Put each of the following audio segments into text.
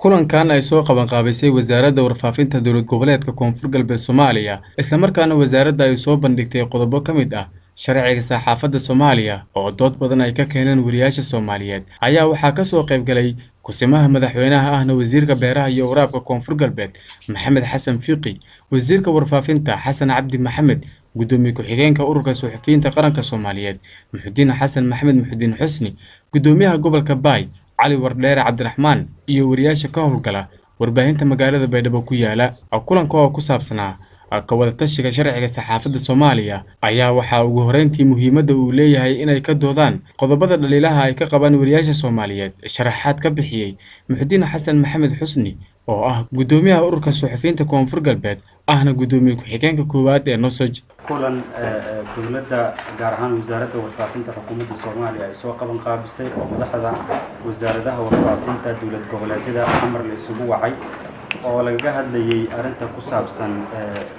Kulankan ay soo qabanqaabisay Wasaaradda Warfaafinta Dowlad Goboleedka Koonfur Galbeed Soomaaliya, islamarkaana wasaaradda ay soo bandhigtay qodobo ka mid ah sharciga saxaafadda Soomaaliya oo dood badan ay ka keeneen wariyaasha Soomaaliyeed, ayaa waxaa ka soo qayb galay kusimaha madaxweynaha ahna wasiirka beeraha iyo waraabka Koonfur Galbeed Maxamed Xasan Fiqi, wasiirka warfaafinta Xasan Cabdi Maxamed, gudoomiye ku-xigeenka Ururka Suxufiyiinta Qaranka Soomaaliyeed Muxudiin Xasan Maxamed Muxudiin Xusni, gudoomiyaha gobolka Baay Cali Wardheere Cabdiraxmaan iyo wariyaasha ka howlgala warbaahinta magaalada Baydhabo ku yaala. Kulanka oo ku saabsanaa ka wada tashiga sharciga saxaafadda Soomaaliya ayaa waxaa ugu horreyntii muhiimadda uu leeyahay inay ka doodaan qodobada dhaliilaha ay ka qabaan wariyaasha Soomaaliyeed sharaxaad ka bixiyey Muxudiin Xasan Maxamed Xusni oo ah gudoomiyaha Ururka Suxufiyiinta Koonfur Galbeed ahna gudoomiye ku-xigeenka koowaad ee NOSOJ. Kulan dowladda, gaar ahaan Wasaaradda Warfaafinta xukuumadda Soomaaliya, ay soo qaban qaabisay oo madaxda wasaaradaha warfaafinta dowlad goboleedyada Xamar la isugu wacay oo lagaga hadlayay arrinta ku saabsan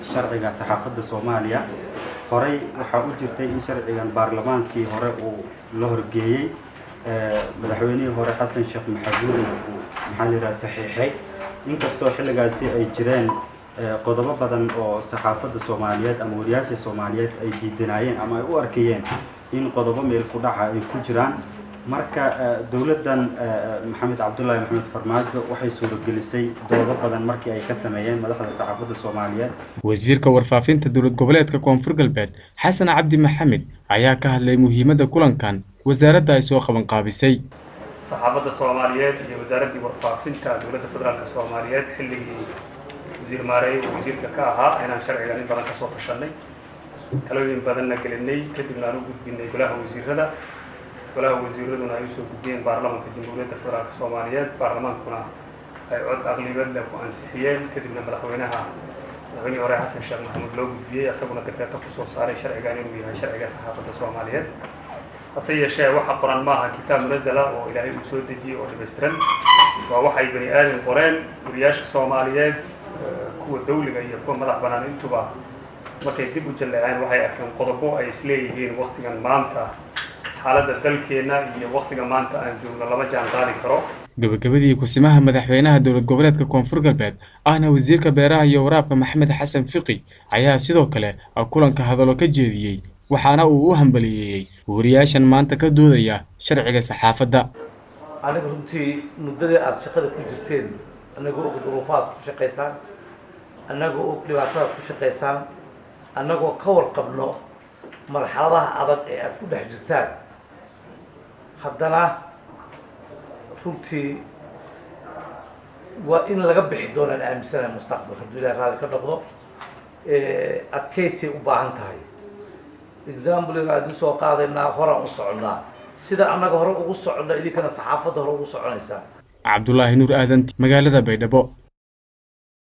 sharciga saxaafadda Soomaaliya. Horey waxaa u jirtay in sharcigan baarlamaankii hore uu la horgeeyey, madaxweynihii hore Xasan Sheekh Maxamuudna uu, maxaa la yidhaha, saxiixay, inkastoo xilligaasi ay jireen qodobo badan oo saxaafadda Soomaaliyeed ama wariyaasha Soomaaliyeed ay diidanaayeen ama ay u arkayeen in qodobo meel ku dhaca ay ku jiraan. Marka dowladdan Maxamed Cabdullaahi Maxamed Farmaajo waxay suuragelisay doodo badan markii ay ka sameeyeen madaxda saxaafadda Soomaaliyeed. Wasiirka warfaafinta Dowlad Goboleedka Koonfur Galbeed Xasan Cabdi Maxamed ayaa ka hadlay muhiimadda kulankan wasaaradda ay soo qabanqaabisay. Saxaafadda Soomaaliyeed iyo Wasaaraddii Warfaafinta Dowladda Federaalka Soomaaliyeed xilligii wasiir Maareey uu wasiirka ka ahaa inaan sharcigan in badan ka soo tashanay, talooyin badanna gelinay, kadibna aan u gudbinay golaha wasiirada, golaha wasiiraduna ay usoo gudbiyeen baarlamaanka Jamhuuriyadda Federaalka Soomaaliyeed, baarlamaankuna ay cod aqlabiyad leh ku ansixiyeen, kadibna madaxweynaha, madaxweynihii hore Xasan Sheekh Maxamuud loo gudbiyey, asaguna dekreeto kusoo saaray sharcigan inuu yahay sharciga saxaafadda Soomaaliyeed. Hase yeeshee, waxa qoran maaha kitaab munazala oo Ilaahay uu soo dejiyey oo dhamaystiran, waa waxay bani aadan qoreen. Wariyaasha Soomaaliyeed, kuwa dawliga iyo kuwa madax bannaan intuba, markay dib u jalleeceen waxay arkeen qodobo ay isleeyihiin waktigan maanta xaaladda dalkeenna iyo waktiga maanta aan joogno lama jaan qaadi karo. Gabagabadii, kusimaha madaxweynaha Dowlad Goboleedka Koonfur Galbeed ahna wasiirka beeraha iyo waraabka Maxamed Xasan Fiqi ayaa sidoo kale kulanka hadallo ka jeediyey, waxaana uu u hambaliyeeyey wariyaashan maanta ka doodaya sharciga saxaafadda. Aniga runtii muddadii aada shaqada ku jirteen, annagoo og duruufaad ku shaqaysaan, annagoo og dhibaatadaad ku shaqaysaan, annagoo ka warqabno marxaladaha adag ee aada ku dhex jirtaan, haddana runtii waa in laga bixi doonaan aaminsanahay mustaqbalka, hadduu Ilahay raali ka noqdo. Adkeysay u baahan tahay. Example aan idin soo qaadaynaa, horaan u soconnaa sida annaga hore ugu soconna, idinkana saxaafadda hore ugu soconaysaa. Cabdulaahi Nuur Aadan, magaalada Baydhabo.